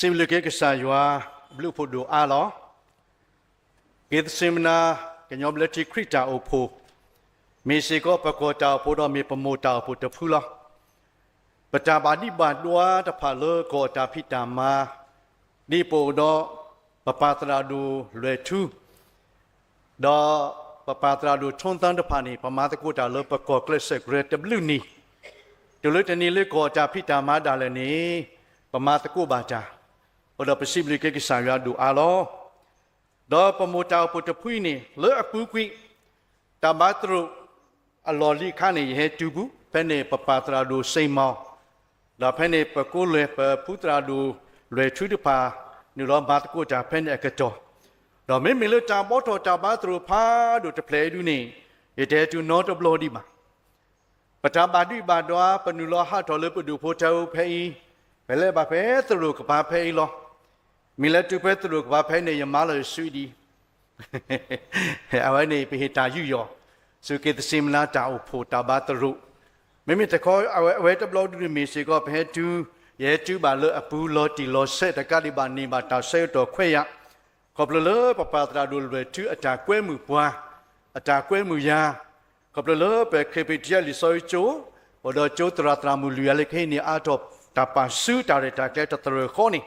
စံးဘျုးက့ၤကစၢ်ယွၤ ဘျုးဖှိၣ်ဒိၣ်အါလီၤ. က့ၤသစ့မနၤ ကညီဘျၢထံခရံာ်တၢ်အိၣ်ဖှိၣ် မ့ၢ်စ့ၢ်ကီးပကီၢ်တၢ်အိၣ်ဖှိၣ်ဒီးမ့ၢ်ပမိၢ်တၢ်အိၣ်ဖှိၣ်တဖုလီၤ. ပတၢ်ဘၣ်ဒံးဘၣ်ဒွါတဖၣ်လၢကီၢ်တၢ်ဖံးတၢ်မၤ ဒ်ပအိၣ်ဒီး ပပၢ်သရၣ်ဒိၣ်လွဲၢ်ထူ ဒီးပပၢ်သရၣ်ဒိၣ်ထူသၢတဖၣ်န့ၣ် ပမၤသကိးတၢ်လၢပကီၢ်ကျဲးစၢးကရၢတဘျုးနံၤ, တုၤလၢတနံၤလၢကီၢ်တၢ်ဖံးတၢ်မၤဒၣ်လဲာ်န့ၣ် ပမၤသကိးဘၣ်တၢ်, အဃိဒီးပစံးဘျုးက့ၤကစၢ်ယွၤဒိၣ်အါလီၤ. ဒီးပမိၢ်တၢ်အိၣ်ဖှိၣ်တဖုအံၤန့ၣ် လၢအပူၤကွံာ် တၢ်ဘါသရိာ်အလီၢ်လံၤအခါန့ၣ် ယဟဲတုၤပူၤ ဖဲန့ၣ်ပပၢ်သရၣ်ဒိၣ်စ့မီၤ ဒီးဖဲန့ၣ်ပကိးလွဲၢ် ပဖုသရၣ်ဒိၣ်လွဲၢ်ထူတဖၣ် နုာ်လီၤမၤသကိးတၢ်ဖဲန့ၣ်အကတီၢ်, ဒီးမ့မ့ၢ်လၢတၢ်ဘီထီၣ်တၢ်ဘါသရိာ်ဖးဒိၣ်တဖျၢၣ်အံၤဒုန့ၣ် ယတဟဲတုၤနီတဘျီဒံးဘၣ်. ပတၢ်ဘၣ်ဒံးဘၣ်ဒွါ ပနုာ်လီၤဟးထီၣ်လၢပဒူၣ်ဖိထၢဖိဖဲအံၤ, ပလဲၤဘၣ်ဖဲသရိာ်ကပၤဖဲအံၤလီၤ. မ့ၢ်လဲၤတုၤဖဲသရိာ်ကပၤဖဲန့ၣ် ယမၤလီၤယစုအံၤဒံး အဝဲန့ၣ် ပဟ့ၣ်တၢ်ယူးယီၣ် ဆူက့ၤသစ့မနၤတၢ်အိၣ်ဖှိၣ်တၢ်ဘါသရိာ်, မ့မ့ၢ်တခီ အဝဲတဘျီဒုန့ၣ်မ့ၢ်စ့ၢ်ကီး ပဟဲတုၤ ယဟဲတုၤဘၣ်လၢအပူၤလီၤတံၢ်လီၤဆဲး တကးဒံးဘၣ်န့ၢ်ဘၣ်တၢ်ဆၢကတီၢ်ခွဲးယာ်, ခီဖျိလၢပပၢ်သရၣ်ဒိၣ်လွဲၢ်ထူအတၢ်ကွဲမုာ်ပှၤ, အတၢ်ကွဲမုာ်ယၤ, ခီဖျိလၢပခရံာ်ပ့းတရံးလံာ်စီဆှံကၠိ အိၣ်ဒီးကၠိသရၣ်သရၣ်မုၣ်လွံၢ်ဂၤလၢကဟံးန့ၢ်အါထီၣ် တၢ်ပာ်ဆူတၢ်ရဲၣ်တၢ်ကျဲၤတသရၢၣ်ဃီန့ၣ်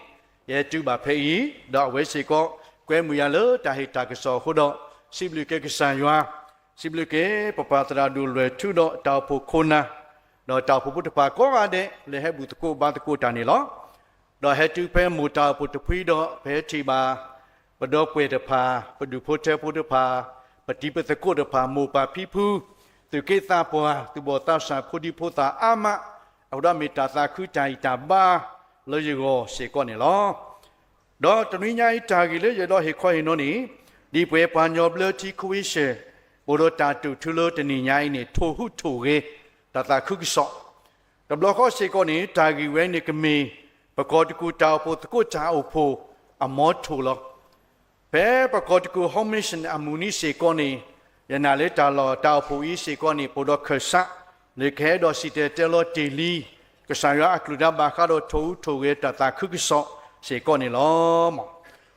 ယဟဲတုၤဘၣ်ဖဲအံၤ, ဒီးအဝဲစ့ၢ်ကီး ကွဲမုာ်ယၤလၢတၢ်ဟ့ၣ်တၢ်ကစီၣ်အဃိဒီး စံးဘျုးက့ၤကစၢ်ယွၤ, စံးဘျုးက့ၤပပၢ်သရၣ်ဒိၣ်လွဲၢ်ထူဒီးတၢ်အိၣ်ဖှိၣ်ခိၣ်နၢ်, ဒီးတၢ်အိၣ်ဖှိၣ်ဖိတဖၣ်ကိးဂၤဒဲး လၢဟဲဘူၣ်သကိးဘါသကိးတၢ်န့ၣ်လီၤ. ဒီးဟဲတုၤဖဲမိၢ်တၢ်အိၣ်ဖှိၣ်တဖုဒီး ပဟဲထံၣ်ဘၣ် ပဒီပုၢ်ဝဲၢ်တဖၣ်, ပဒူၣ်ဖိထၢဖိတဖၣ်, ပတံၤပသကိးတဖၣ်, မိၢ်ပၢ်ဖံဖု, သူၣ်က့သးပှၢ်, သူၣ်ဘီၣ်သးစၢ်, ဖိဒံဖိသၣ်အါမး, အဃိဒီးမ့ၢ်တၢ်သးခုတၢ်ဂံၢ်တၢ်ဘါလၢယဂီၢ်စ့ၢ်ကီးန့ၣ်လီၤ. ဒီးတနွံညါအံၤတၢ်ဂ့ၢ်လၢယအဲၣ်ဒိးဟ့ၣ်ခီဟ့ၣ်နီၤန့ၣ်, ဒ်ပဝဲပှၤကညီဘျၢထံခဝ့ၡၢၣ် ပအိၣ်ဒီးတၢ်တိာ်ထူလၢတနံၤညါအံၤန့ၣ် ထိၣ်ဟူးထိၣ်ဂဲၤ တၢ်သးခုကစီၣ်, တဘျီဃီစ့ၢ်ကီးန့ၣ် တၢ်ဂ့ၢ်ဝဲန့ၣ်ကမ့ၢ် ပကီၢ်တကူၣ်တၢ်အိၣ်ဖှိၣ်သကိးတၢ်အိၣ်ဖှိၣ်အမီထိၣ်လီၤ. ဖဲပကီၢ်တကူၣ် Home Mission အမုၢ်နံၤစ့ၢ်ကီးန့ၣ်, ယနာ်လၢတၢ်လီၢ်တၢ်အိၣ်ဖှိၣ်အံၤစ့ၢ်ကီးန့ၣ် ပအိၣ်ဒီးခၢၣ်စး လၢကဟဲဒီးစံၣ်တဲၤတဲလီၤတ့ၢ်လံ ကစၢ်ယွၤအကလုၢ်တၢ်ဘၣ်ဃးဒီးထိၣ်ဟူးထိၣ်ဂဲၤတၢ်သးခုကစီၣ်စ့ၢ်ကီးန့ၣ်လီၤ.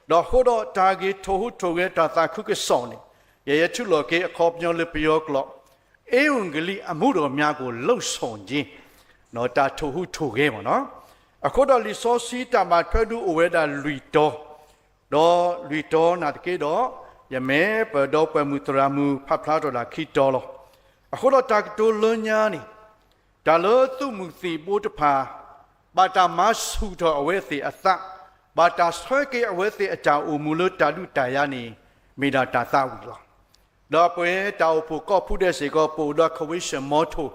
ဒီးအဃိဒီးတၢ်ဂ့ၢ်ထိၣ်ဟူးထိၣ်ဂဲၤတၢ်သးခုကစီၣ်န့ၣ် ယဲယထူးလီၤက့ၤအခီပညီလၢပယီၤကျိာ် အ့ဝံၤကလံအမူဒီးမၠါကို လှုံ့ဆော်ခြင်း တၢ်ထိၣ်ဟူးထိၣ်ဂဲၤမ့ၢ်နီၤ. အဃိဒီးလံာ်စီဆှံတၢ်ဘၣ်ထွဲဒုအိၣ်ဝဲဒၣ်လွံၢ်တီၤ, ဒီးလွံၢ်တီၤနာ်သက့ဒီး ယမ့ၢ်ပဒီပုၢ်ဝဲၢ်မုၣ်သရၣ်မုၣ်ဖးဖျါထီၣ်ဒၣ်ခံတီၤလီၤ. အဃိဒီးတၢ်ကတိၤလၢညါန့ၣ် တၢ်လၢသုးမုၢ်သံၣ်ဘိတဖၣ် ဘၣ်တၢ်မၤဆူၣ်ထီၣ်အဝဲသ့ၣ်အသး, ဘၣ်တၢ်ဆှၢက့ၤအဝဲသ့ၣ်အတၢ်အိၣ်မူလၢတၢ်ဒုးတၢ်ယၤန့ၣ် မ့ၢ်ဒၣ်တၢ်သးဝံၣ်လီၤ. ဒီးပဝဲတၢ်အိၣ်ဖှိၣ်ကိးဖုဒဲးစ့ၢ်ကီး ပအိၣ်ဒီးခဝ့ၡၢၣ်မီထိၣ်,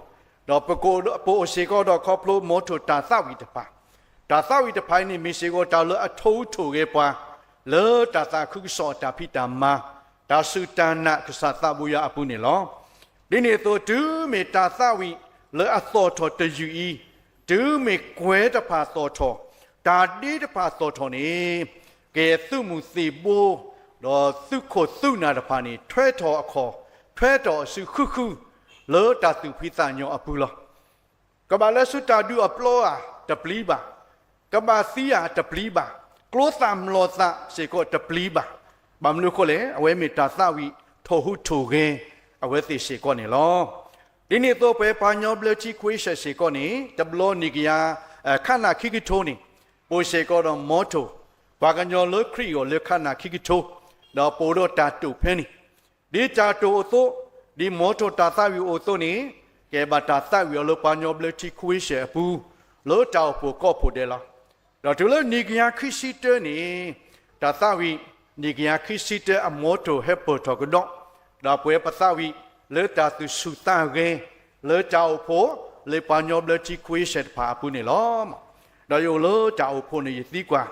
ဒီးပအိၣ်စ့ၢ်ကီးဒီးခီဖျိမီထိၣ်တၢ်သးဝံၣ်တဖၣ်, တၢ်သးဝံၣ်တဖၣ်အံၤန့ၣ် မ့ၢ်စ့ၢ်ကီးတၢ်လၢအထိၣ်ဟူးထိၣ်ဂဲၤပှၤ လၢတၢ်သးခုကစီၣ်အတၢ်ဖံးတၢ်မၤ, တၢ်စူၢ်တၢ်နာ်ကစၢ်သးဘိယွၤအပူၤန့ၣ်လီၤ. ဒ်န့ၣ်အသိး တုၤမ့ၢ်တၢ်သးဝံၣ်လၢအသီၣ်ထီၣ်တယုၢ်အံၤ, တုၤမ့ၢ်ကွဲၤတဖၣ်သီၣ်ထီၣ်, တၢ်ဒ့တဖၣ်သီၣ်ထီၣ်န့ၣ်, ကဲသုးမုၢ်သံၣ်ဘိ ဒီးသုးခိၣ်သုးနၢ်တဖၣ်န့ၣ် ထွဲထီၣ်အခီၣ်, ထွဲထီၣ်အစုဃုဃု လၢတၢ်သူၣ်ဖှံသးညီအပူၤလီၤ. ကဘၣ်လဲၤဆူတၢ်ဒုးအပျီဧါ တပျံၤဘၣ်, ကဘၣ်သံဧါ တပျံၤဘၣ်, ကျိသၣ်မျိာ်သၣ်စ့ၢ်ကီးတပျံၤဘၣ်. ဘၣ်မနုၤအဃိလဲၣ်, အဝဲမ့ၢ်တၢ်သးဝံၣ်ထိၣ်ဟူးထိၣ်ဂဲၤအဝဲသ့ၣ်စ့ၢ်ကီးန့ၣ်လီၤ. ဒ်န့ၣ်အသိး ပဝဲပှၤကညီဘျၢထံခဝ့ၡၢၣ်စ့ၢ်ကီးန့ၣ် တဘျီနံၣ်ကယၤ ခးနၣ်ခံကထိန့ၣ် ပအိၣ်စ့ၢ်ကီးဒီးမီထိၣ် ပှၤကညီလၢခရံာ်အဂီၢ်လၢခးနၣ်ခံကထိ, ဒီးပအိၣ်ဒီးတၢ်တိာ်ဖဲန့ၣ် ဒ်တၢ်တိာ်အသိး, ဒ်မီထိၣ်တၢ်သးဝံၣ်အိၣ်အသိးန့ၣ်, ကဲဘၣ်တၢ်သးဝံၣ်အီၤလၢပှၤကညီဘျၢထံခဝ့ၡၢၣ်အပူၤ, လၢတၢ်အိၣ်ဖှိၣ်ကိးဖှိၣ်ဒဲးလီၤ. ဒီးတုၤလၢနံၣ်ကယၤခံဆံတၢန့ၣ်, တၢ်သးဝံၣ် နံၣ်ကယၤခံဆံတၢအမီထိၣ်ဟဲပၢၢ်ထီၣ်ကဒီး, ဒီးပဝဲပသးဝံၣ်လၢတၢ်သူၣ်ဆူၣ်သးဂဲၤ လၢတၢ်အိၣ်ဖှိၣ် လၢပှၤကညီဘျၢထံခဝ့ၡၢၣ်တဖၣ်အပူၤန့ၣ်လီၤ. ဒီးယအိၣ်လၢတၢ်အိၣ်ဖှိၣ်န့ၣ် ယသံကွၢ်,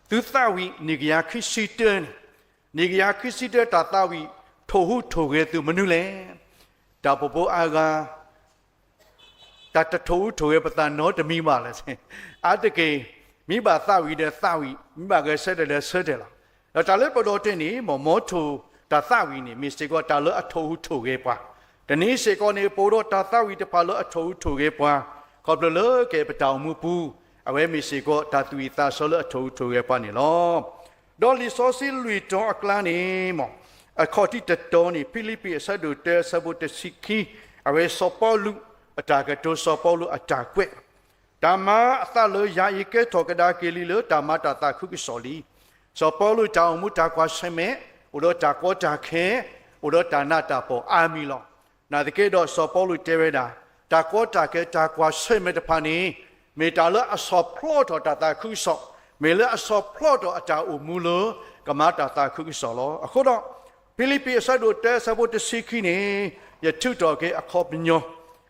သုသးဝံၣ်နံၣ်ကယၤခံဆံတၢန့ၣ်, နံၣ်ကယၤခံဆံတၢတၢ်သးဝံၣ်ထိၣ်ဟူးထိၣ်ဂဲၤသုးမနုၤလဲၣ်. တၢ်အိၣ်ဖှိၣ်ဖိအါဂၤ တၢ်တထိၣ်ဟူးထိၣ်ဂဲၤပသးနီတမံၤဘၣ်လၢၤ. အါတက့ၢ် မ့ၢ်ဘၣ်သးဝံၣ်ဒီးသးဝံၣ်, မ့ၢ်ဘၣ်ဂဲၤဆၢထၢၣ်ဒီးဆၢထၢၣ်လီၤ. ဒီးတၢ်လၢပဒီးတ့ၢ်န့ၣ် မီထိၣ်တၢ်သးဝံၣ်န့ၣ် မ့ၢ်စ့ၢ်ကီးတၢ်လၢအထိၣ်ဟူးထိၣ်ဂဲၤပှၤ, တနံၤစ့ၢ်ကီးန့ၣ် ပအိၣ်ဒီးတၢ်သးဝံၣ်တဖၣ်လၢအထိၣ်ဟူးထိၣ်ဂဲၤပှၤ, ခီဖျိလၢကဲပတၢ်အိၣ်မူပူၤ, အဝဲမ့ၢ်စ့ၢ်ကီးတၢ်သူၣ်ဝံၣ်သးဆၢလၢအထိၣ်ဟူးထိၣ်ဂဲၤပှၤန့ၣ်လီၤ. ဒီးလံာ်စီဆှံလွံၢ်တီၤအကျါန့ၣ်, အခီၣ်ထံးတတီၤန့ၣ် ဖံလံးပံးအဆၢဒိၣ်တၢ အဆၢဖိတဆံခံ, အဝဲစီၤပီလူးအတၢ်ကတိၤ စီၤပီလူးအတၢ်ကွဲး တၢ်မၤအသးလၢယၤအံၤကဲထီၣ်ကဒါက့ၤလံလၢတၢ်မၤတၢ်သးခုကစီၣ်လံ. စီၤပီလူးတၢ်အိၣ်မူတၢ်ကွၢ်ဆၢၣ်မဲာ်, အိၣ်ဒီးတၢ်ကီတၢ်ခဲ, အိၣ်ဒီးတၢ်နးတၢ်ဖှီၣ်အါမံၤလီၤ. နာ်သက့ဒီးစီၤပီလူးတဲဝဲဒၣ်, တၢ်ကီတၢ်ခဲတၢ်ကွၢ်ဆၢၣ်မဲာ်တဖၣ်န့ၣ်, မ့ၢ်တၢ်လၢအဆီၣ်ဖျီထီၣ်တၢ်သးခုကစီၣ်, မ့ၢ်လၢအဆီၣ်ဖျီထီၣ်အတၢ်အိၣ်မူလၢ ကမၤတၢ်သးခုကစီၣ်လီၤ. အဃိဒီး ဖံလံးပံးအဆၢဒိၣ်တၢ အဆၢဖိတဆံခံန့ၣ်, ယထုးထီၣ်က့ၤအခီပညီ,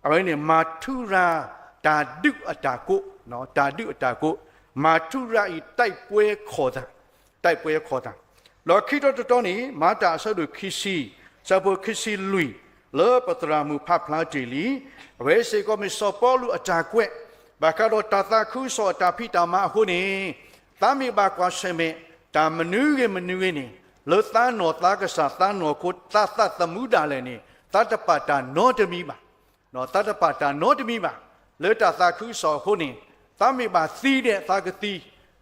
အဝဲန့ၣ် မၤထူရၤတၢ်ဒုးအတၢ်ကိး, တၢ်ဒုးအတၢ်ကိး, မၤထူရၤအံၤ တိုက်ပွဲခေါ်သံ, တိုက်ပွဲခေါ်သံ. ဒီးခံတီၤတတီၤန့ၣ် မၤတၢ်အဆၢဒိၣ်ခံဆံ, အဆၢဖိခံဆံလွံၢ်, လၢပသရၣ်မုၣ်ဖးဖျါတ့ၢ်လံ, အဝဲစ့ၢ်ကီးမ့ၢ်စီၤပီလူးအတၢ်ကွဲး, ဘၣ်ဃးဒီးတၢ်သးခုကစီၣ်အတၢ်ဖံးတၢ်မၤအဃိန့ၣ်, သးမ့ၢ်ဘၣ်ကွၢ်ဆၢၣ်မဲာ်, တၢ်မနုၤဂ့ၤမနုၤဂ့ၤန့ၣ်, လၢသးနီၢ်သးကစၢ်သးနီၢ်ခိ သးသးသမူဒၣ်လဲာ်န့ၣ်, သးတပာ်တၢ်နီတမံၤဘၣ်. သးတပာ်တၢ်နီတမံၤဘၣ်. လၢတၢ်သးခုကစီၣ်အဃိန့ၣ်, သးမ့ၢ်ဘၣ်သံဒီးသးကသံ,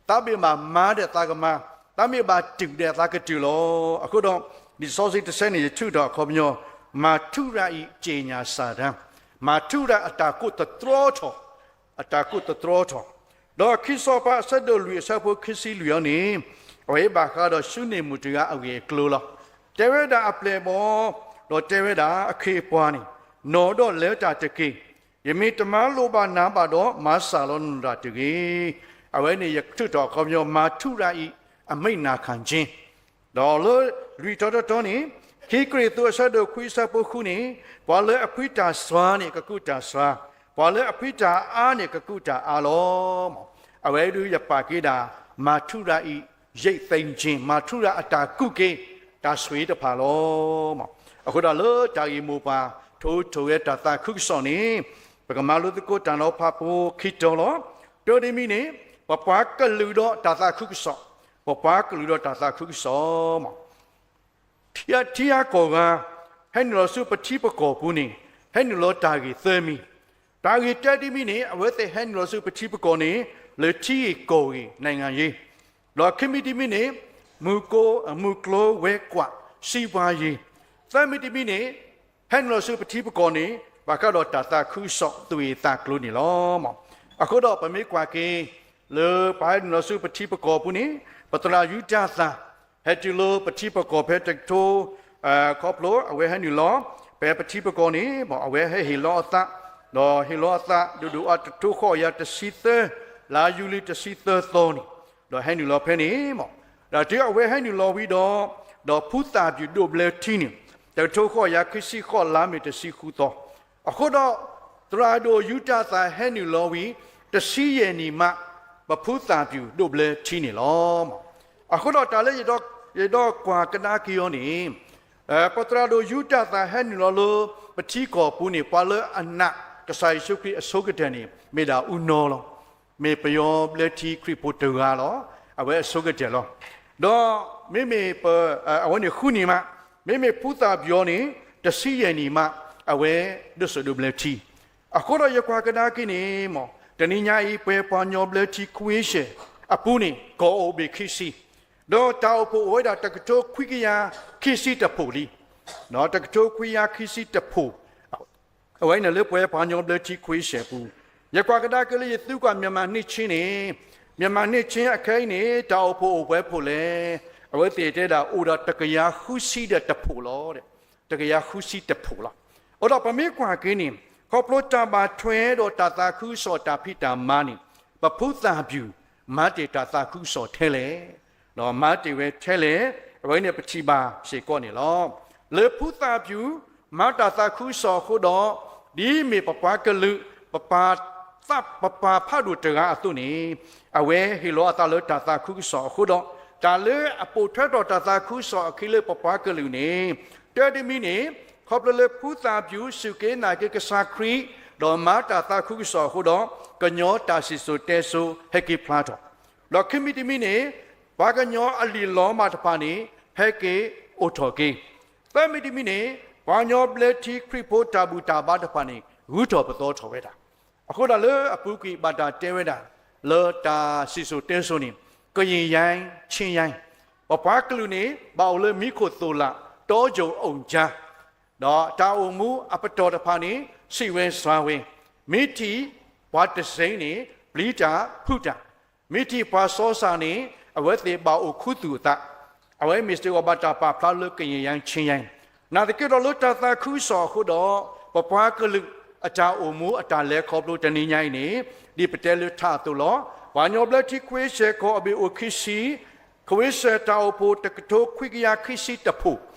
သးမ့ၢ်ဘၣ်မၤဒီးသးကမၤ, သးမ့ၢ်ဘၣ်တုာ်ဒီးသးကတုာ်လီၤ. အဃိဒီး လံာ်စီဆှံတဆၢန့ၣ် ယထုးထီၣ်အခီပညီ, မၤထူရၤအံၤ ကြေညာစာတမ်း, မၤထူရၤအတၢ်ကိးသတြီထီၣ်, အတၢ်ကိးသတြီထီၣ်. ဒီးခံစီၤပၤအဆၢဒိၣ်လွံၢ်အဆၢဖိခံဆံလွံၢ်အံၤန့ၣ်, အဝဲဘၣ်ဃးဒီးၡူန့ၢ်မုၣ်တဂၤအဂ့ၢ်အကျိၤလီၤ. တဲဝဲဒၣ်အပျဲၢ်အဘီၣ်, ဒီးတဲဝဲဒၣ်အခ့အပှၤန့ၣ်, နီၢ်ဒီးလဲၤတၢ်တက့ၢ်. ယမ့ၢ်တမၤလိဘၣ်နၤဘၣ်ဒီး မၤစၢ်လီၤနၤတဂ့ၤ. အဝဲန့ၣ်ယထုးထီၣ်အခီပညီ မၤထူရၤအံၤ အမိန့်နာခံခြင်း, ဒီးလၢလွံၢ်တီၤတတီၤန့ၣ်, ခံကရံၣ်သူးအဆၢဒိၣ်ခွံအဆၢဖိဃုန့ၣ်, ပှၤလၢအဖှံတၢ်စှၤန့ၣ် ကကူးတၢ်စှၤ, ပှၤလၢအဖှံတၢ်အါန့ၣ် ကကူးတၢ်အါလီၤ. အဝဲဒုးယပာ်က့ၤဒၣ် မၤထူရၤအံၤ ရိတ်သိမ်းခြင်း, မၤထူရၤအတၢ်ကူးက့ၤ တၢ်ဆိၣ်ဂ့ၤတဖၣ်လီၤ. အဃိဒီးလၢတၢ်ဂ့ၢ်မိၢ်ပှၢ် ထိၣ်ဟူးထိၣ်ဂဲၤတၢ်သးခုကစီၣ်န့ၣ်, ပကမၤလိသကိးတၢ်နီၤဖးဖိခံတီၤလီၤ. တၢ်တမံၤန့ၣ်, ပပှၤကလုာ်ဒီးတၢ်သးခုကစီၣ်, ပပှၤကလုာ်ဒီးတၢ်သးခုကစီၣ် ထံအါထံအါကီၢ်ဂၤ ဟဲနုာ်လီၤဆူပထံပကီၢ်ပူၤန့ၣ်, ဟဲနုာ်လီၤတၢ်ဂ့ၢ်သၢမံၤ. တၢ်ဂ့ၢ်တၢ်တမံၤန့ၣ် အဝဲသ့ၣ်ဟဲနုာ်လီၤဆူပထံပကီၢ်န့ၣ် လၢထံဂ့ၢ်ကီၢ်ဂ့ၢ် နိုင်ငံရေး, ဒီးခံမံၤတမံၤန့ၣ် မုၢ်ကျိၤဝဲၤကွာ် စီးပွားရေး, သၢမံၤတမံၤန့ၣ် ဟဲနုာ်လီၤဆူပထံပကီၢ်န့ၣ် ဘၣ်ဃးဒီးတၢ်သးခုကစီၣ် သူၣ်ဂ့ၢ်သးကျိၤန့ၣ်လီၤ. အဃိဒီးပမ့ၢ်ကွၢ်က့ၤ လၢပှၤဟဲနုာ်လီၤဆူပထံပကီၢ်ပူၤန့ၣ် ပသရၣ်ယူဒၤသၣ် ဟဲတုၤလၢပထံပကီၢ်ဖဲတကထိ ခီဖျိအဝဲဟဲနုာ်လီၤ ဖဲပထံပကီၢ်န့ၣ် အဝဲဟဲဟ့ၣ်လီၤအသး, ဒီးဟ့ၣ်လီၤအသး ဒိၣ်ဒိၣ်အါ တကထိဃိးကယၤတဆံသၢ လါယူလံတဆံသၢသီန့ၣ်, ဒီးဟဲနုာ်လီၤဖဲန့ၣ်မး, ဒီးတုၤအဝဲဟဲနုာ်လီၤဝံၤဒီး, ဒီးဖုသၣ်ပျုၢ်ဒိးဘျၢထံန့ၣ် တကထိဃိးကယၤခံဆံဃိး လါမ့ၤတဆံဃုသီ, အဃိဒီး သရၣ်ဒိၣ်ယူဒၤသၣ်ဟဲနုာ်လီၤဝံၤ တဆံယဲၢ်နံၣ်မး ပဖုသၣ်ပျုၢ်ဒိးဘျၢထံန့ၣ်လီၤ. အဃိဒီးတၢ်လၢ ယဒိးကွၢ်ကဒါက့ၤအီၤန့ၣ်, ပသရၣ်ဒိၣ်ယူဒၤသၣ်ဟဲနုာ်လီၤလၢ ပထံကီၢ်ပူၤန့ၣ် ပှၤလၢအနာ်ကစၢ်ယ့ၣ်ၡူးခရံာ်အဆိကတၢၢ်န့ၣ် မ့ၢ်ဒၣ်အူနီၤလီၤ. မ့ၢ်ပယီၤဘျၢထံခရံာ်ဖိတဂၤလီၤ. အဝဲအဆိကတၢၢ်လီၤ. ဒီးမ့မ့ၢ်ပ, အဝဲန့ၣ်ဃုနံၣ်မး, မ့မ့ၢ်ဖုသၣ်ပျုၢ်န့ၣ် တဆံယဲၢ်နံၣ်မး အဝဲဒိးစိာ်ဒိးဘျၢထံ. အဃိဒီးယကွၢ်ကဒါက့ၤန့ၣ်မး, တနံၤညါအံၤ ပှၤပှၤကညီဘျၢထံခွံဆဲၣ်အပူၤန့ၣ် ကီၢ်အိၣ်ဘ့ၣ်ခံဆံ, ဒီးတၢ်အိၣ်ဖှိၣ်အိၣ်ဝဲဒၣ်တကထိခွံကယၤခံဆံတဖှိၣ်လံ. တကထိခွံကယၤခံဆံတဖှိၣ် အဝဲန့ၣ်လၢပှၤပှၤကညီဘျၢထံခွံဆဲၣ်အပူၤ, ယကွၢ်ကဒါက့ၤလၢယသုကွၢ် မြန်မာ့နှစ်ခြင်းန့ၣ်, မြန်မာ့နှစ်ခြင်းအခဲအံၤန့ၣ် တၢ်အိၣ်ဖှိၣ်အိၣ်ပှဲၤဖှိၣ်လဲၣ်. အဝဲသ့ၣ်တဲဒၣ်အိၣ်ဒီးတကယၤဃုဆံဒီးတဖှိၣ်လီၤ. တကယၤဃုဆံတဖှိၣ်လီၤ. အဃိဒီးပမ့ၢ်ကွၢ်က့ၤန့ၣ်, ခီဖျိတၢ်ဘၣ်ထွဲဒီးတၢ်သးခုကစီၣ်တၢ်ဖံးတၢ်မၤန့ၣ်, ပဖုသၣ်ပျုၢ် မၤတ့ၢ်တၢ်သးခုကစီၣ်ထဲလဲၣ်. မၤတ့ၢ်ဝဲထဲလဲၣ်. အဝဲန့ၣ်ပထံၣ်ဘၣ်စ့ၢ်ကီးန့ၣ်လီၤ. လၢဖုသၣ်ပျုၢ် မၤတၢ်သးခုကစီၣ်အဃိဒီး, ဒ်မ့ၢ်ပပှၤကလုာ် ပပာ်သး ပပာ်ဖးဒိၣ်တဂၤအသိးန့ၣ်, အဝဲဟ့ၣ်လီၤအသးလၢတၢ်သးခုကစီၣ်အဃိဒီး, တၢ်လၢအပိာ်ထွဲထီၣ်တၢ်သးခုကစီၣ်အခံလၢပပှၤကလုာ်န့ၣ်, တၢ်တမံၤန့ၣ်, ခီဖျိလၢဖုသၣ်ပျုၢ်စူၢ်က့ၤနာ်က့ၤကစၢ်ခရံာ်, ဒီးမၤတၢ်သးခုကစီၣ်အဃိဒီး, ကညီတၢ်စံၣ်စိၤတဲစိၤဟဲက့ၤဖျါထီၣ်, ဒီးခံမံၤတမံၤန့ၣ်, ပှၤကညီအလံာ်လီၤမၢ်တဖၣ်န့ၣ် ဟဲက့ၤအိၣ်ထီၣ်က့ၤ, သၢမံၤတမံၤန့ၣ်, ပှၤကညီဘျၢထံခရံာ်ဖိတၢ်ဘူၣ်တၢ်ဘါတဖၣ်န့ၣ် ဂုၤထီၣ်ပသီထီၣ်ဝဲဒၣ်. အဃိဒီးလၢအပူၤကွံာ်ဘၣ်တၢ်တဲဝဲဒၣ်, လၢတၢ်စံၣ်စိၤတဲစိၤန့ၣ် ကရင်ရိုင်း ချင်းရိုင်း, ပပှၤကလုာ်န့ၣ် ဘၣ်အိၣ်လၢမံခိၣ်သိၣ်လာ် တီကၠိၤအိၣ်ကၠါ, ဒီးတၢ်အိၣ်မူအပတီၢ်တဖၣ်န့ၣ် စံးဝဲစှၤဝဲ, မ့ၢ်ထံၣ်ပှၤတစ့န့ၣ် ပျံၤတၢ်ဖုးတၢ်, မ့ၢ်ထံၣ်ပှၤစီၤစၢ်န့ၣ် အဝဲသ့ၣ်ဘၣ်အိၣ်ခူသူၣ်အသး, အဝဲမ့ၢ်စ့ၢ်ကီးဘၣ်တၢ်ပာ်ဖျါလၢကရင်ရိုင်း ချင်းရိုင်း, နာ်သက့ဒီးလၢတၢ်သးခုကစီၣ်အဃိဒီး ပပှၤကလုာ်အတၢ်အိၣ်မူအတၢ်လဲၤခီဖျိတနံၤညါအံၤန့ၣ် ဒ်ပတဲလၢထးအသိးလီၤ. ပှၤကညီဘျၢထံခွ့ဆၢကီၢ်အဘ့ၣ်အိၣ်ခံဆံ ခွ့ဆၢတၢ်အိၣ်ဖှိၣ်တကထိခွံကယၤခံဆံတဖု,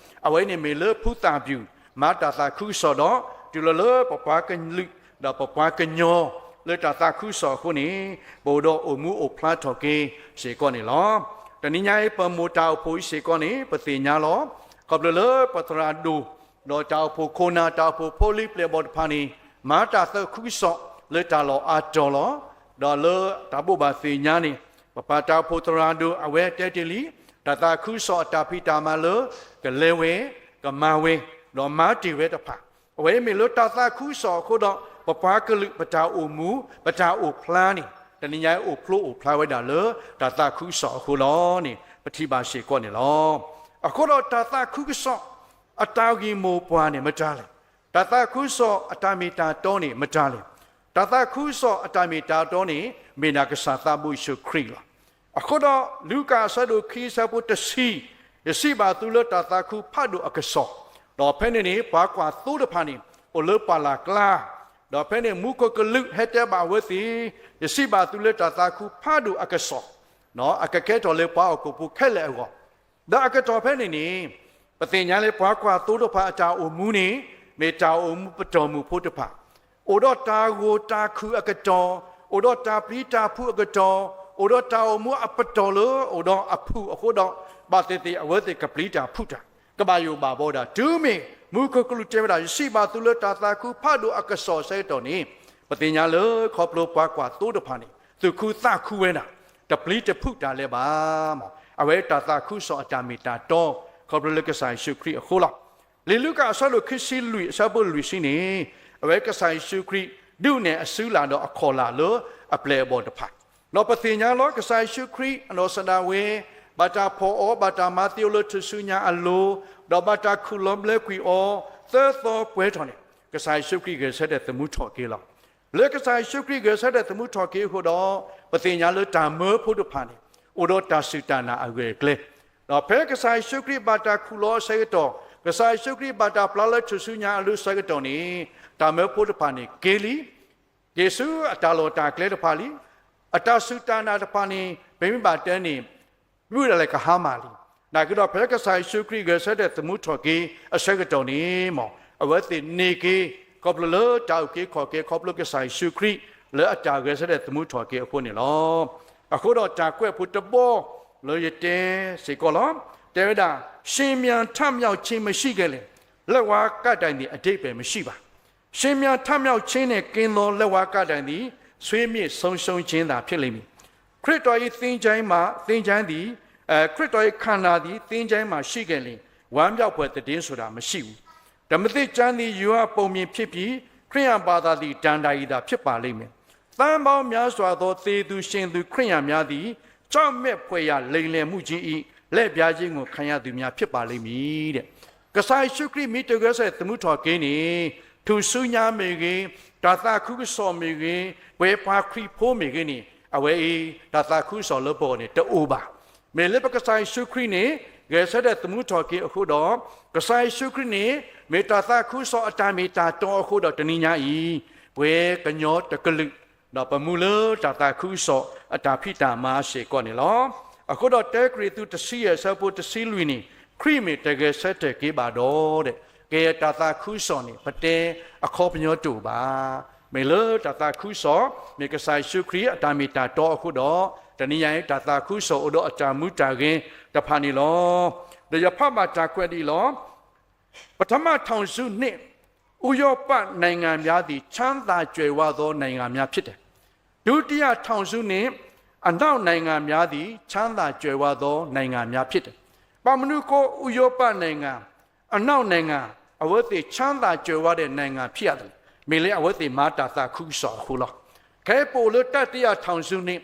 အဝဲန့ၣ်မ့ၢ်လၢဖုသၣ်ပျူၣ် မၤတၢ်သးခုကစီၣ်ဒီး တုၤလီၤလၢပပှၤကလုာ် ဒီးပပှၤကညီ လၢတၢ်သးခုကစီၣ်အဃိန့ၣ် ပအိၣ်ဒီးအိၣ်မူအိၣ်ဖျါထီၣ်က့ၤစ့ၢ်ကီးန့ၣ်လီၤ. တနံၤညါအံၤ ပမိၢ်တၢ်အိၣ်ဖှိၣ်အံၤစ့ၢ်ကီးန့ၣ် ပသ့ၣ်ညါလီၤ. ခီဖျိလၢပသရၣ်ဒိၣ် ဒီးတၢ်အိၣ်ဖှိၣ်ခိၣ်နၢ် တၢ်အိၣ်ဖှိၣ်ဖိလံၤပျဲၢ်ဘီၣ်တဖၣ်န့ၣ် မၤတၢ်သးခုကစီၣ်လၢတၢ်လီၢ်အါတီၤလီၤ. ဒီးလၢတၢ်ဘိးဘၣ်သ့ၣ်ညါန့ၣ် ပပၢ်တၢ်အိၣ်ဖှိၣ်သရၣ်ဒိၣ် အဝဲတဲတ့ၢ်လံ တၢ်သးခုကစီၣ်အတၢ်ဖံးတၢ်မၤလၢ ကလဲၤဝဲ ကမၤဝဲ ဒီးမၤတ့ၢ်ဝဲတဖၣ် အဝဲမ့ၢ်လၢတၢ်သးခုကစီၣ်အဃိဒီး ပပှၤကလုာ်ပတၢ်အိၣ်မူ ပတၢ်အိၣ်ဖျါန့ၣ် တနံၤညါအံၤအိၣ်ဖျိအိၣ်ဖျါဝဲဒၣ်လၢ တၢ်သးခုကစီၣ်အဃိလီၤန့ၣ် ပထံၣ်ဘၣ်စ့ၢ်ကီးန့ၣ်လီၤ. အဃိဒီးတၢ်သးခုကစီၣ် အတၢ်ဂ့ၢ်မိၢ်ပှၢ်န့ၣ်မတၤလဲၣ်. တၢ်သးခုကစီၣ်အတၢ်မ့ၢ်တၢ်တီန့ၣ်မတၤလဲၣ်. တၢ်သးခုကစီၣ်အတၢ်မ့ၢ်တၢ်တီန့ၣ် မ့ၢ်ဒၣ်ကစၢ်သးဘိယ့ၣ်ၡူးခရံာ်လီၤ. အဃိဒီး လူၤကၣ်အဆၢဒိၣ်ခံအဆၢဖိတဆံ, ယစံးဘၣ်သုလၢတၢ်သးခုဖးဒိၣ်အကစီၣ်, ဒီးဖဲန့ၣ်န့ၣ် ပှၤကွၢ်သိတဖၣ်န့ၣ် အိၣ်လၢပှၢ်လၢ်ကျါ, ဒီးဖဲန့ၣ်မူခိၣ်ကလူးဟဲတဲဘၣ်အဝဲသ့ၣ်, ယစံးဘၣ်သုလၢတၢ်သးခုဖးဒိၣ်အကစီၣ်, အကကဲထီၣ်လၢပှၤဟီၣ်ခိၣ်ဖိခဲလၢာ်အဂီၢ် ဒီးအကတီၢ်ဖဲန့ၣ်န့ၣ် ပသ့ၣ်ညါလၢပှၤကွၢ်သိတဖၣ်အတၢ်အိၣ်မူန့ၣ် မ့ၢ်တၢ်အိၣ်မူပတီၢ်မုၢ်ဖိတဖၣ်, အိၣ်ဒီးတၢ်ဂိၢ်တၢ်ခုၣ်အကတီၢ်, အိၣ်ဒီးတၢ်ပျံၤတၢ်ဖုးအကတီၢ်, အိၣ်ဒီးတၢ်အိၣ်မူအပတီၢ်လၢအိၣ်ဒီးအဖုၣ်အဃိဒီး ဘၣ်သ့ၣ်သ့ၣ်အဝဲသ့ၣ်ကပျံၤတၢ်ဖုးတၢ်, ကဘၣ်ယိၣ်ဘၣ်ဘီဒၣ် တုၤမ့ၢ်မူခိၣ်ကလူးတဲဝဲဒၣ် ယစံးဘၣ်သုလၢတၢ်သးခုဖးဒိၣ်အကစီၣ်အဆၢကတီၢ်န့ၣ် ပသ့ၣ်ညါလၢခီဖျိပှၤကွၢ်သိတဖၣ်န့ၣ် သူၣ်ခုသးခုဝဲဒၣ်, တပျံၤတဖုးတၢ်လၢၤဘၣ်. အဝဲတၢ်သးခုကစီၣ်အတၢ်မ့ၢ်တၢ်တီ ခီဖျိလၢကစၢ်ယ့ၣ်ၡူးခရံာ်အဃိလီၤ. လံာ်လူၤကၣ်အဆၢဒိၣ်ခံဆံလွံၢ်အဆၢဖိလွံၢ်ဆံန့ၣ် အဝဲကစၢ်ယ့ၣ်ၡူးခရံာ်ဒုးနဲၣ်အစုလၢ်ဒီးအခီၣ်လၢ်လၢအပျဲၢ်အဘီၣ်တဖၣ်, ဒီးပသ့ၣ်ညါလီၤ ကစၢ်ယ့ၣ်ၡူးခရံာ်အနီၢ်ကစၢ်ဒၣ်ဝဲ ဘၣ်တၢ်ဖီၣ်အီၤ ဘၣ်တၢ်မၤသံအီၤလၢထူၣ်စုညါအလိၤ, ဒီးဘၣ်တၢ်ခူၣ်လီၤဘျၢကွံာ်အီၤ သၢသီပှဲၤထီၣ်န့ၣ် ကစၢ်ယ့ၣ်ၡူးခရံာ်ဂဲၤဆၢထၢၣ်သမူထီၣ်က့ၤလီၤ. လၢကစၢ်ယ့ၣ်ၡူးခရံာ်ဂဲၤဆၢထၢၣ်သမူထီၣ်က့ၤအဃိဒီး ပသ့ၣ်ညါလၢတၢ်မၢဖိတဖၣ်န့ၣ် အိၣ်ဒီးတၢ်စူၢ်တၢ်နာ်အဂၢၢ်အကျၢၤ, ဒီးဖဲကစၢ်ယ့ၣ်ၡူးခရံာ်ဘၣ်တၢ်ခူၣ်လီၤအဆၢကတီၢ်, ကစၢ်ယ့ၣ်ၡူးခရံာ်ဘၣ်တၢ်ပျၢ်လၢထူၣ်စုညါအလိၤအဆၢကတီၢ်န့ၣ် တၢ်မၢဖိတဖၣ်န့ၣ်က့ၤလံ က့ၤဆူအတၢ်လီၢ်တၢ်ကျဲတဖၣ်လံ, အတၢ်စူၢ်တၢ်နာ်တဖၣ်န့ၣ် ပမ့ၢ်ဘၣ်တဲန့ၣ် မ့ၢ်ဝဲဒၣ်လၢကဟါမၢ်လံ. နာ်က့ဒီးဖဲကစၢ်ယ့ၣ်ၡူးခရံာ်ဂဲၤဆၢထၢၣ်သမူထီၣ်က့ၤအဆၢကတီၢ်န့ၣ်မ့ၢ် အဝဲသ့ၣ်န့ၢ်က့ၤ ခီဖျိလၢတၢ်အုၣ်က့ၤခီၣ်က့ၤ ခီဖျိကစၢ်ယ့ၣ်ၡူးခရံာ် လၢအတၢ်ဂဲၤဆၢထၢၣ်သမူထီၣ်က့ၤအဃိန့ၣ်လီၤ. အဃိဒီးတၢ်ကွဲးဖိတဘီလၢယတဲစ့ၢ်ကီးလီၤ. တဲဝဲဒၣ် ရှင်ပြန်ထမြောက်ခြင်းမရှိခဲ့လျှင် လက်ဝါးကပ်တိုင်သည့်အဓိပ္ပာယ်မရှိပါ ရှင်ပြန်ထမြောက်ခြင်းနဲ့ကင်းသောလက်ဝါးကပ်တိုင်သည် ဆွေးမြေ့ဆုံးရှုံးခြင်းသာဖြစ်လိမ့်မည်။ ခရစ်တော်၏သင်္ချိုင်းမှာ သင်္ချိုင်းသည် အဲ ခရစ်တော်၏ခန္ဓာသည်သင်္ချိုင်းမှာရှိခဲ့လျှင် ဝမ်းမြောက်ဖွယ်သတင်းဆိုတာမရှိဘူး။ ဓမ္မသစ်ကျမ်းသည် ယွန်းအပုံမြင်ဖြစ်ပြီး ခရစ်ယာန်ဘာသာသည် ဒဏ္ဍာရီသာဖြစ်ပါလိမ့်မယ်။ သန်းပေါင်းများစွာသောသေသူရှင်သူခရစ်ယာန်များသည် ကြောက်မက်ဖွယ်ရာလိမ်လည်မှုကြီး၏ လှည့်ဖြားခြင်းကိုခံရသူများဖြစ်ပါလိမ့်မည်တဲ့ ကစၢ်ယ့ၣ်ၡူးခရံာ်မ့ၢ်တဂဲၤဆၢထၢၣ်သမူထီၣ်က့ၤန့ၣ် ထူၣ်စုညါမ့ၢ်ဂ့ၤ, တၢ်သးခုကစီၣ်မ့ၢ်ဂ့ၤ, ပှဲၤပှၤခရံာ်ဖိမ့ၢ်ဂ့ၤန့ၣ် အဝဲအံၤ တၢ်သးခုကစီၣ်လၢပဂီၢ်န့ၣ် တအိၣ်ဘၣ်. မ့ၢ်လၢပကစၢ်ယ့ၣ်ၡူးခရံာ်န့ၣ် ဂဲၤဆၢထၢၣ်သမူထီၣ်က့ၤအဃိဒီး ကစၢ်ယ့ၣ်ၡူးခရံာ်န့ၣ် မ့ၢ်တၢ်သးခုကစီၣ်အတၢ်မ့ၢ်တၢ်တီအဃိဒီးတနံၤညါအံၤ ပှဲၤကညီတကလုာ် ဒီးပမူလၢတၢ်သးခုကစီၣ်အတၢ်ဖံးတၢ်မၤစ့ၢ်ကီးန့ၣ်လီၤ. အဃိဒီးတဲကရံၣ်သူးတဆံယဲၢ်အဆၢဖိတဆံလွံၢ်န့ၣ် ခရံာ်မ့ၢ်တဂဲၤဆၢထၢၣ်က့ၤဘၣ်ဒီး ကဲတၢ်သးခုကစီၣ်န့ၣ် ပတဲအခီပညီတအိၣ်ဘၣ်. မ့ၢ်လၢတၢ်သးခုကစီၣ် မ့ၢ်ကစၢ်ယ့ၣ်ၡူးခရံာ်အတၢ်မ့ၢ်တၢ်တီအဃိဒီး တနံၤညါအံၤတၢ်သးခုကစီၣ်အိၣ်ဒီးအတၢ်မူတၢ်ဂဲၤတဖၣ်န့ၣ်လီၤ. ဒီးယဖးဘၣ်တၢ်ကွဲးဒ်အံၤလီၤ. ပထမထောင်စုနှစ် ဥရောပနိုင်ငံများသည် ချမ်းသာကြွယ်ဝသောနိုင်ငံများဖြစ်တယ်။ ဒုတိယထောင်စုနှစ် အနောက်နိုင်ငံများသည် ချမ်းသာကြွယ်ဝသောနိုင်ငံများဖြစ်တယ်။ ဘၣ်မနုၤအဃိ ဥရောပနိုင်ငံ အနောက်နိုင်ငံ အဝဲသ့ၣ်ချမ်းသာကြွယ်ဝတဲ့နိုင်ငံဖြစ်ရတယ်. မ့ၢ်လၢအဝဲသ့ၣ်မၤတၢ်သးခုကစီၣ်အဃိလီၤ. ခဲအံၤပအိၣ်လၢတတိယထောင်စုနှစ်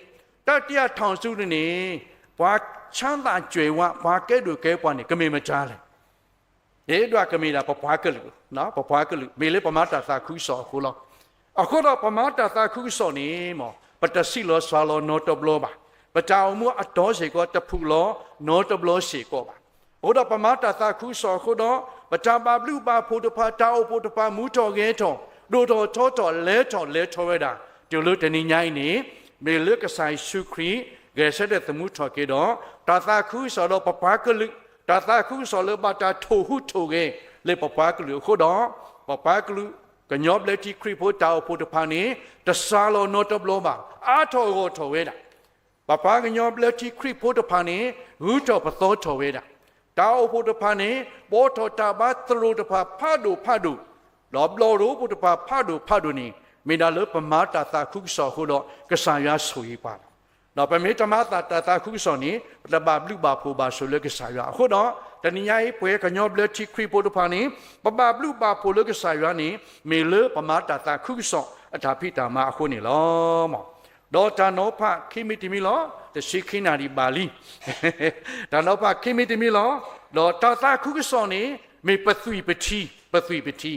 တတိယထောင်စုန့ၣ် ပှၤချမ်းသာကြွယ်ဝ, ပှၤကဲဒိၣ်ကဲပှၤန့ၣ် ကမ့ၢ်မတၤလဲၣ်. ယဒွးကမ့ၢ်ဒၣ်ပပှၤကလုာ်, ပပှၤကလုာ် မ့ၢ်လၢပမၤတၢ်သးခုကစီၣ်အဃိလီၤ. အဃိဒီးပမၤတၢ်သးခုကစီၣ်န့ၣ်မ့ၢ် ပတဆံးလီၤစှၤလီၤနီတဘျီဘၣ်. ပတၢ်အိၣ်မူအတီစ့ၢ်ကီး တဖုၣ်လီၤနီတဘျီစ့ၢ်ကီးဘၣ်. အဃိဒီးပမၤတၢ်သးခုကစီၣ်အဃိဒီး ပတၢ်ဘၣ်ဘျုးဘၣ်ဖှိၣ်တဖၣ် တၢ်အိၣ်ဖှိၣ်တဖၣ် မူထီၣ်ဂဲၤထီၣ် ဒိၣ်ထီၣ်ထီထီၣ် လဲၤထီၣ်လဲၤထီဝဲဒၣ် တုၤလၢတနံၤညါအံၤန့ၣ် မ့ၢ်လၢကစၢ်ယ့ၣ်ၡူးခရံာ် ဂဲၤဆၢထၢၣ်သမူထီၣ်က့ၤဒီး တၢ်သးခုကစီၣ်ဒီးပပှၤကလုာ်, တၢ်သးခုကစီၣ်လၢဘၣ်တၢ်ထိၣ်ဟူးထိၣ်ဂဲၤလၢပပှၤကလုာ်အဃိဒီး ပပှၤကလုာ် ကညီဘျၢထံခရံာ်ဖိတၢ်အိၣ်ဖှိၣ်တဖၣ်န့ၣ် တစှၤလီၤနီတဘျီဘၣ်, အါထီၣ်ဂီၢ်ထီၣ်ဝဲဒၣ်. ပပှၤကညီဘျၢထံခရံာ်ဖိတဖၣ်န့ၣ် ဂုၤထီၣ်ပသီထီၣ်ဝဲဒၣ်. တၢ်အိၣ်ဖှိၣ်တဖၣ်န့ၣ် ဘှီထီၣ်တၢ်ဘါသရိာ်တဖၣ်ဖးဒိၣ်ဖးဒိၣ်, ဒီးဘျီၣ်ရိဖှိၣ်တဖၣ်ဖးဒိၣ်ဖးဒိၣ်န့ၣ် မ့ၢ်ဒၣ်လၢပမၤတၢ်သးခုကစီၣ်အဃိဒီး ကစၢ်ယွၤဆိၣ်ဂ့ၤပှၤလီၤ. ဒီးပမ့ၢ်တမၤတၢ်သးခုကစီၣ်န့ၣ် ပတဘၣ်ဘျုးဘၣ်ဖှိၣ်ဘၣ်ဆိၣ်လၢကစၢ်ယွၤအဃိဒီး တနံၤညါအံၤ ပဝဲကညီဘျၢထံခရံာ်ဖိတဖၣ်န့ၣ် ပဘၣ်ဘျုးဘၣ်ဖှိၣ်လၢကစၢ်ယွၤန့ၣ် မ့ၢ်လၢပမၤတၢ်သးခုကစီၣ်အတၢ်ဖံးတၢ်မၤအဃိန့ၣ်လီၤ. ဒီးတၢ်နီၤဖးခံမံၤတမံၤလီၤ, တဆံခံနၣ်ရံၣ်ဘၣ်လံ. တၢ်နီၤဖးခံမံၤတမံၤလီၤ. ဒီးတၢ်သးခုကစီၣ်န့ၣ် မ့ၢ်ပသွံၣ်ပထံ, ပသွံၣ်ပထံ.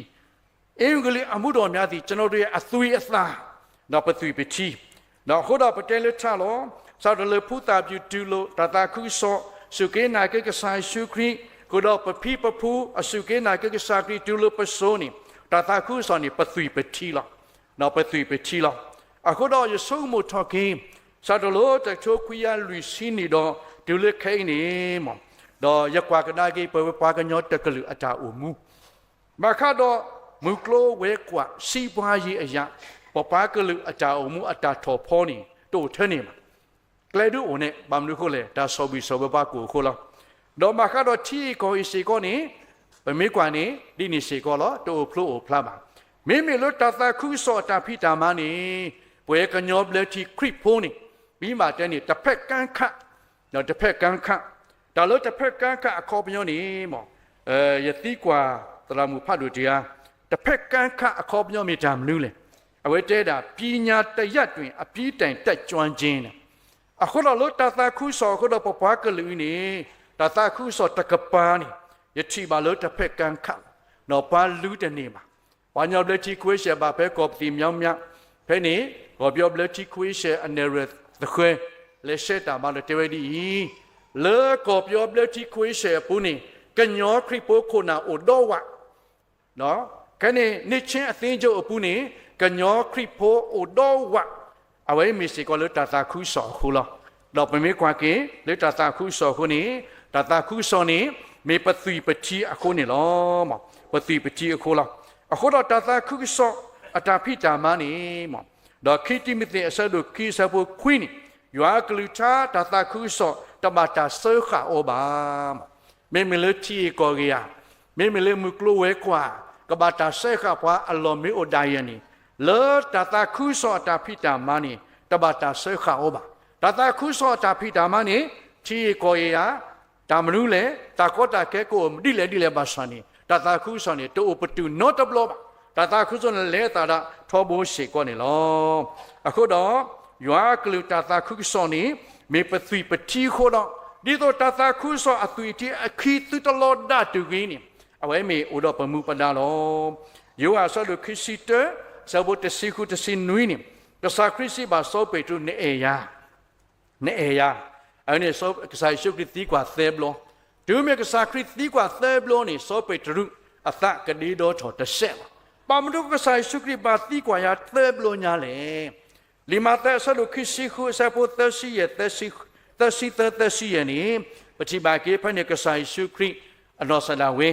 အ့ဝံဂ့လိအမှုတော်များသည် ကျွန်တော်တို့ရဲ့အသွေးအသံ, ဒီးပသွံၣ်ပထံ, ဒီးအဃိဒီးပတဲလၢထးလီၤ, စးထီၣ်လၢဖိသၣ်ပျုၢ်တုၤလီၤ တၢ်သးခုကစီၣ် စူၢ်က့ၤနာ်က့ၤကစၢ်ယ့ၣ်ၡူးခရံာ်, ဃုာ်ဒီးပဖံပဖု အစူၢ်က့ၤနာ်က့ၤကစၢ်ခရံာ်တုၤလၢပစိၤန့ၣ် တၢ်သးခုကစီၣ်န့ၣ် ပသွံၣ်ပထံလီၤ. ဒီးပသွံၣ်ပထံလီၤ. အဃိဒီးယဆိကမိၣ်ထီၣ်က့ၤ စးထီၣ်လၢတကထိခွံကယၤလွံၢ်ဆံနံၣ်ဒီး တုၤလၢခဲအံၤန့ၣ်မ့ၢ်, ဒီးယကွၢ်ကဒါက့ၤ ပဝဲပှၤကညီတကလုာ်အတၢ်အိၣ်မူ ဘၣ်ဃးဒီး မုၢ်ကျိၤဝဲၤကွာ် စံးပှၤယံၤအယၤ, ပပှၤကလုာ်အတၢ်အိၣ်မူအတၢ်ထီၣ်ဖီန့ၣ် တအိၣ်ထဲန့ၣ်ဘၣ်. ကျဲဒုးအိၣ်န့ၣ် ဘၣ်မနုၤအဃိလဲၣ်, တၢ်ဆီၣ်ဘံၣ်ဆီၣ်ဘၢပှၤကအိၣ်အဃိလီၤ. ဒီးဘၣ်ဃးဒီးထံအံၤကီၢ်အံၤစ့ၢ်ကီးန့ၣ် ပမ့ၢ်ကွၢ်န့ၣ် ဒ်န့ၣ်စ့ၢ်ကီးလီၤ, တအိၣ်ဖျိအိၣ်ဖျါဘၣ်. မ့မ့ၢ်လၢတၢ်သးခုကစီၣ်အတၢ်ဖံးတၢ်မၤန့ၣ် ပဝဲကညီဘျၢထံခရံာ်ဖိန့ၣ် ပမ့ၢ်ဘၣ်တဲန့ၣ် တဖက်ကမ်းခတ်, ဒီးတဖက်ကမ်းခတ်, တၢ်လၢတဖက်ကမ်းခတ်အခီပညီန့ၣ်မ့ၢ် ယသံကွၢ်သရၣ်မုၣ်ဖးဒိၣ်တဂၤ, တဖက်ကမ်းခတ်အခီပညီမ့ၢ်တၢ်မနုၤလဲၣ်. အဝဲတဲဒၣ် ပညာတစ်ရပ်တွင် အပြီးတိုင်တတ်ကျွမ်းခြင်း န့ၣ်. အဃိဒီးလၢတၢ်သးခုကစီၣ်အဃိဒီးပပှၤကလုာ်အံၤန့ၣ် တၢ်သးခုကစီၣ်တကပၤန့ၣ် ယထံၣ်ဘၣ်လၢတဖက်ကမ်းခတ်လီၤ, ဒီးပှၤလုၢ်တန့ၢ်ဘၣ်. ပှၤကညီဘျၢထံခဝ့ၡဲၣ်ဘၣ်ဖဲကီၢ်ပသံၣ်မညီမညီ, ဖဲန့ၣ် ကီၢ်ပယီၤဘျၢထံခဝ့ၡဲၣ်အနဲၣ်ရွဲၣ်သဃဲၤ လဲၤဆှၢတၢ်မၤဒီးတဲဝဲဒ်အံၤ, လၢကီၢ်ပယီၤဘျၢထံခဝ့ၡဲၣ်အပူၤန့ၣ် ကညီခရံာ်ဖိခိၣ်နၢ်အိၣ်ဒီဝး ခဲန့ၣ် နှစ်ခြင်းအသင်းချုပ်အပူၤန့ၣ် ကညီခရံာ်ဖိအိၣ်ဒီဝး, အဝဲမ့ၢ်စ့ၢ်ကီးလၢတၢ်သးခုကစီၣ်အဃိလီၤ. ဒီးပမ့ၢ်ကွၢ်က့ၤ လၢတၢ်သးခုကစီၣ်အဃိန့ၣ် တၢ်သးခုကစီၣ်န့ၣ် မ့ၢ်ပသွံၣ်ပထံအဃိန့ၣ်လီၤ. ပသွံၣ်ပထံအဃိလီၤ. အဃိဒီးတၢ်သးခုကစီၣ်အတၢ်ဖံးတၢ်မၤန့ၣ် ဒီးခံတံၤမသ့းအဆၢဒိၣ်ခံအဆၢဖိခွံန့ၣ် ယွၤအကလုၢ်ကထါတၢ်သးခုကစီၣ်တဘၣ်တၢ်စၢဃာ်အီၤဘၣ် မ့မ့ၢ်လၢထံဂ့ၢ်ကီၢ်ဂ့ၢ်ဧါ, မ့မ့ၢ်လၢမုၢ်ကျိၤဝဲၤကွာ် ကဘၣ်တၢ်စၢဃာ်ပှၤအလီၢ်မ့ၢ်အိၣ်ဒၣ်ယဲန့ၣ်, လၢတၢ်သးခုကစီၣ်အတၢ်ဖံးတၢ်မၤန့ၣ် တဘၣ်တၢ်စၢဃာ်အီၤဘၣ်. တၢ်သးခုကစီၣ်အတၢ်ဖံးတၢ်မၤန့ၣ် ထံဂ့ၢ်ကီၢ်ဂ့ၢ်ဧါ, တၢ်မနုၤလဲၣ်, တၢ်ကီတၢ်ခဲကအိၣ်ဒ်လဲၣ်ဒ်လဲၣ်ဘၣ်ဆၣ်န့ၣ် တၢ်သးခုကစီၣ်န့ၣ် တအိၣ်ပတုာ်နီတဘျီဘၣ်. တၢ်သးခုကစီၣ်န့ၣ် လဲၤအသးဒၣ်ထီဘိစ့ၢ်ကီးန့ၣ်လီၤ. အဃိဒီး ယွၤအကလုၢ်တၢ်သးခုကစီၣ်န့ၣ် မ့ၢ်ပသွံၣ်ပထံအဃိဒီး ဒ်သိးတၢ်သးခုကစီၣ်အသွံၣ်အထံအခံသုတလီၤဒၣ်တုၤဂ့ၤန့ၣ် အဝဲမ့ၢ်အိၣ်ဒီးပမူပဒါလီၤ. ယိၤဟၣ်အဆၢဒိၣ်ခံဆံတၢ အဆၢဖိတဆံဃုတဆံနွံန့ၣ် ကစၢ်ခရံာ်စံးဘၣ်စီၤပ့းတရူး နအဲၣ်ယၤ နအဲၣ်ယၤ, အဝဲန့ၣ် ကစၢ်ယ့ၣ်ၡူးခရံာ်သံကွၢ်သၢဘျီ, တုၤမ့ၢ်ကစၢ်ခရံာ်သံကွၢ်သၢဘျီန့ၣ် စီၤပ့းတရူးအသးကဒ့ဒီထီၣ်တစဲးဘၣ်. ဘၣ်မနုၤကစၢ်ယ့ၣ်ၡူးခရံာ်ဘၣ်သံကွၢ်ယၤသၢဘျီညါလဲၣ်. လံာ်မးသဲအဆၢဒိၣ်ခံဆံဃုအဆၢဖိသၢဆံယဲၢ်, သၢဆံသၢ သၢဆံယဲၢ်န့ၣ် ပထံၣ်ဘၣ်က့ၤဖဲန့ၣ် ကစၢ်ယ့ၣ်ၡူးခရံာ်အနီၢ်ကစၢ်ဒၣ်ဝဲ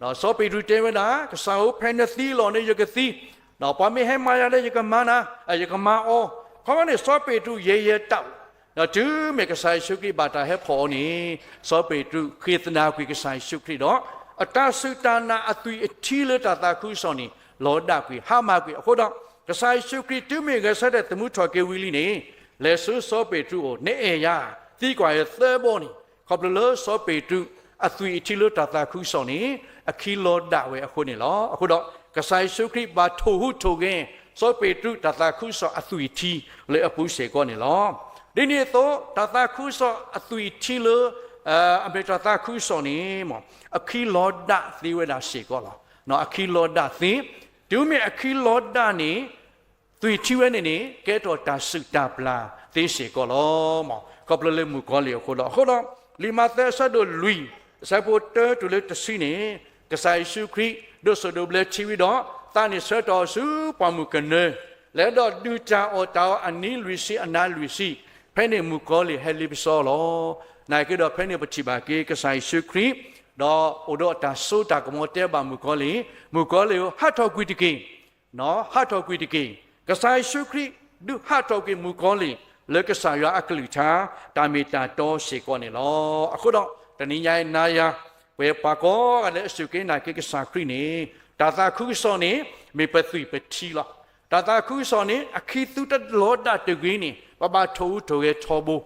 ဒီးစီၤပ့းတရူးတဲဝဲဒၣ် ကစၢ်ဧၢ ဖဲနသံအလီၢ်န့ၣ် ယကသံ, ဒီးပှၤမ့ၢ်ဟဲမၤယၤဒီး ယကမၤနၤ, ယကမၤအီၤ. ခီဖျိန့ၣ် စီၤပ့းတရူးယဲၢ်ယဲၢ်တၢ်အိၣ်, ဒီးတုၤမ့ၢ်ကစၢ်ယ့ၣ်ၡူးခရံာ်ဘၣ်တၢ်ဟဲဖီၣ်အီၤန့ၣ် စီၤပ့းတရူးဃ့သနၢၣ်ကွံာ်ကစၢ်ယ့ၣ်ၡူးခရံာ်ဒီး အတၢ်စူၢ်တၢ်နာ်အသွံၣ်အထံလၢတၢ်သးခုကစီၣ်န့ၣ် လီၤဒၣ်ကွံာ် ဟါမၢ်ကွံာ်အဃိဒီး ကစၢ်ယ့ၣ်ၡူးခရံာ်တုၤမ့ၢ်ဂဲၤဆၢထၢၣ်သမူထီၣ်က့ၤဝံၤလံန့ၣ် လဲၤဆူစီၤပ့းတရူးအအိၣ် နအဲၣ်ယၤ, သံကွၢ်ယၤသၢဘျီန့ၣ် ခီဖျိလၢစီၤပ့းတရူးအသွံၣ်အထံလၢတၢ်သးခုကစီၣ်န့ၣ် အခံလီၤဒၣ်ဝဲအဃိန့ၣ်လီၤ. အဃိဒီး ကစၢ်ယ့ၣ်ၡူးခရံာ်ဘၣ်ထိၣ်ဟူးထိၣ်ဂဲၤ စီၤပ့းတရူးတၢ်သးခုကစီၣ်အသွံၣ်အထံလၢအပူၤစ့ၢ်ကီးန့ၣ်လီၤ. ဒ်န့ၣ်အသိး တၢ်သးခုကစီၣ်အသွံၣ်ထံလၢ အမ့ၢ်တၢ်သးခုကစီၣ်န့ၣ် အခံလီၤဒၣ်သ့ဝဲဒၣ်စ့ၢ်ကီးလီၤ. အခံလီၤဒၣ်သ့, တုၤမ့ၢ်အခံလီၤဒၣ်န့ၣ် သွံၣ်ထံဝဲန့ၣ်န့ၣ် ကဲထီၣ်တၢ်စုၣ်တၢ်ပျၢ်သ့စ့ၢ်ကီးလီၤ. ခီဖျိလၢမုၣ်ကီၤလံၢ်အဃိဒီး, အဃိဒီး လံာ်မးသဲအဆၢဒိၣ်လွံၢ် အဆၢဖိတၢတုၤလၢတဆံန့ၣ်, ကစၢ်ယ့ၣ်ၡူးခရံာ် ဒိးစိာ်ဒိးဘျၢထံဝံၤဒီး သးန့ၣ်ဆၢထီၣ်ဆူပှၢ်မုၢ်ကနၢ, လဲၤဒီးဒုးတၢ်အီၣ်တၢ်အီအနံၤလွံၢ်ဆံအနၤလွံၢ်ဆံ, ဖဲန့ၣ်မုၣ်ကီၤလံၢ်ဟဲလ့ပစီလီၤ. နာ်က့ဒီး ဖဲန့ၣ်ပထံၣ်ဘၣ်က့ၤကစၢ်ယ့ၣ်ၡူးခရံာ် ဒီးအိၣ်ဒီးတၢ်စိတၢ်ကမီၤတဲဘၣ်မုၣ်ကီၤလံၢ်, မုၣ်ကီၤလံၢ်ဧၢ ဟးထီၣ်ကွံာ်တက့ၢ်, ဟးထီၣ်ကွံာ်တက့ၢ်. ကစၢ်ယ့ၣ်ၡူးခရံာ် ဒုးဟးထီၣ်ကွံာ်မုၣ်ကီၤလံၢ် လၢကစၢ်ယွၤအကလုၢ်ကထါ တၢ်မ့ၢ်တၢ်တီစ့ၢ်ကီးန့ၣ်လီၤ. အဃိဒီး တနံၤညါအံၤနၤယၤ ပဝဲပှၤကိးဂၤလၢအစူၢ်က့ၤနာ်က့ၤကစၢ်ခရံာ်န့ၣ်, တၢ်သးခုကစီၣ်န့ၣ် မ့ၢ်ပသွံၣ်ပထံလီၤ. တၢ်သးခုကစီၣ်န့ၣ် အခံသုတလီၤဒၣ်တဂ့ၤန့ၣ် ပဘၣ်ထိၣ်ဟူးထိၣ်ဂဲၤထီဘိ.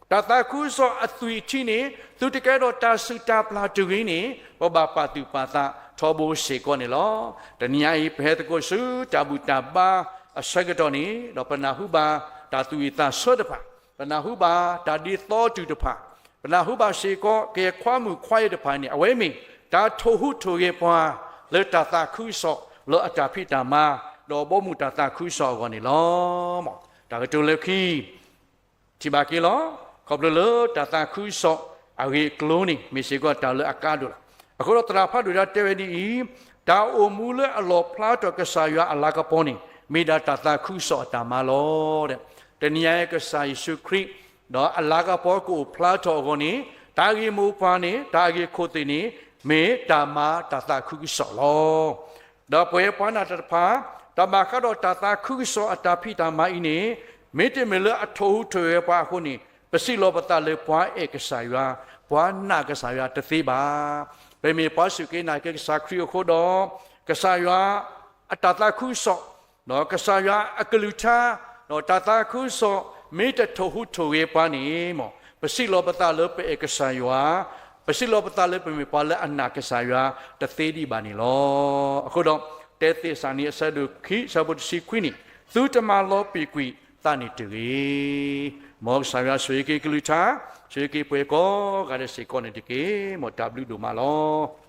တၢ်သးခုကစီၣ်အသွံၣ်ထံန့ၣ် သုတကဲထီၣ်တၢ်စုၣ်တၢ်ပျၢ်တဂ့ၤန့ၣ် ပဘၣ်ပာ်သူၣ်ပာ်သးထီဘိစ့ၢ်ကီးန့ၣ်လီၤ. တနံၤညါအံၤ ပဟဲသကိးဆူတၢ်ဘူၣ်တၢ်ဘါအဆၢကတီၢ်န့ၣ် ဒီးပနၢ်ဟူဘၣ်တၢ်သူၣ်ဝံၣ်သးဆၢတဖၣ်, ပနၢ်ဟူဘၣ်တၢ်ဒ်သိးတုၤတဖၣ်, ပနၢ်ဟူဘၣ်စ့ၢ်ကီး ကယဲၢ်ခွါမုၣ်ခွါယဲၢ်တဖၣ်န့ၣ် အဝဲမ့ၢ်တၢ်ထိၣ်ဟူးထိၣ်ဂဲၤပှၤ လၢတၢ်သးခုကစီၣ် လၢအတၢ်ဖံးတၢ်မၤ ဒီးဘီမုၢ်တၢ်သးခုကစီၣ်အဂီၢ်န့ၣ်လီၤ. တၢ်ကတိၤလၢခံ ထံၣ်ဘၣ်က့ၤလီၤ. ခီဖျိလၢတၢ်သးခုကစီၣ်အဂ့ၢ်အကျိၤန့ၣ် မ့ၢ်စ့ၢ်ကီးတၢ်လၢအကါဒိၣ်လီၤ. အဃိဒီးသရၣ်ဖးဒိၣ်တၢ်တဲဝဲဒ်အံၤ, တၢ်အိၣ်မူလၢအလီၣ်ဖျါထီၣ်ကစၢ်ယွၤအလၤကပီၤန့ၣ် မ့ၢ်ဒၣ်တၢ်သးခုကစီၣ်အတၢ်မၤလီၤ. တနံၤညါအံၤကစၢ်ယ့ၣ်ၡူးခရံာ် ဒီးအလၤကပီၤကအိၣ်ဖျါထီၣ်အဂီၢ်န့ၣ် တၢ်ဂ့ၢ်မိၢ်ပှၢ်န့ၣ် တၢ်အဂ့ၢ်ခိၣ်သ့ၣ်န့ၣ် မ့ၢ်တၢ်မၤတၢ်သးခုကစီၣ်လီၤ. ဒီးပဝဲပှၤနာ်တၢ်တဖၣ် တၢ်ဘၣ်ဃးဒီးတၢ်သးခုကစီၣ်အတၢ်ဖံးတၢ်မၤအံၤန့ၣ် မ့တမ့ၢ်လၢအထိၣ်ဟူးထိၣ်ဂဲၤပှၤအဃိန့ၣ် ပစံးလီၤပသးလၢပှၤအဲၣ်ကစၢ်ယွၤ, ပှၤနာ်ကစၢ်ယွၤတသ့ဘၣ်. ပမ့ၢ်ပှၤစူၢ်က့ၤနာ်က့ၤကစၢ်ခရံာ်အဃိဒီး ကစၢ်ယွၤအတၢ်သးခုကစီၣ် ဒီးကစၢ်ယွၤအကလုၢ်ကထါ ဒီးတၢ်သးခုကစီၣ် မ့ၢ်တထိၣ်ဟူးထိၣ်ဂဲၤပှၤန့ၣ် ပစံးလီၤပသးလၢပအဲၣ်ကစၢ်ယွၤ, ပစံးလီၤပသးလၢပမ့ၢ်ပှၤလၢအနာ်ကစၢ်ယွၤတသ့ဒံးဘၣ်န့ၣ်လီၤ. အဃိဒီး တၢသ့းစၤလနံ အဆၢဒိၣ်ခံ အဆၢဖိတဆံခွံန့ၣ် သုတမၤလီၤပံာ်ကွံာ်သးန့ၣ်တဂ့ၤ. မ်ကစၢ်ယွၤဆိၣ်ဂ့ၤက့ၤကလုၢ်ကထါ, ဆိၣ်ဂ့ၤက့ၤပှၤကိးဂၤဒဲးစ့ၢ်ကီးန့ၣ်တက့ၢ်. မ်တၢ်ဘျုးဒိၣ်မးလီၤ.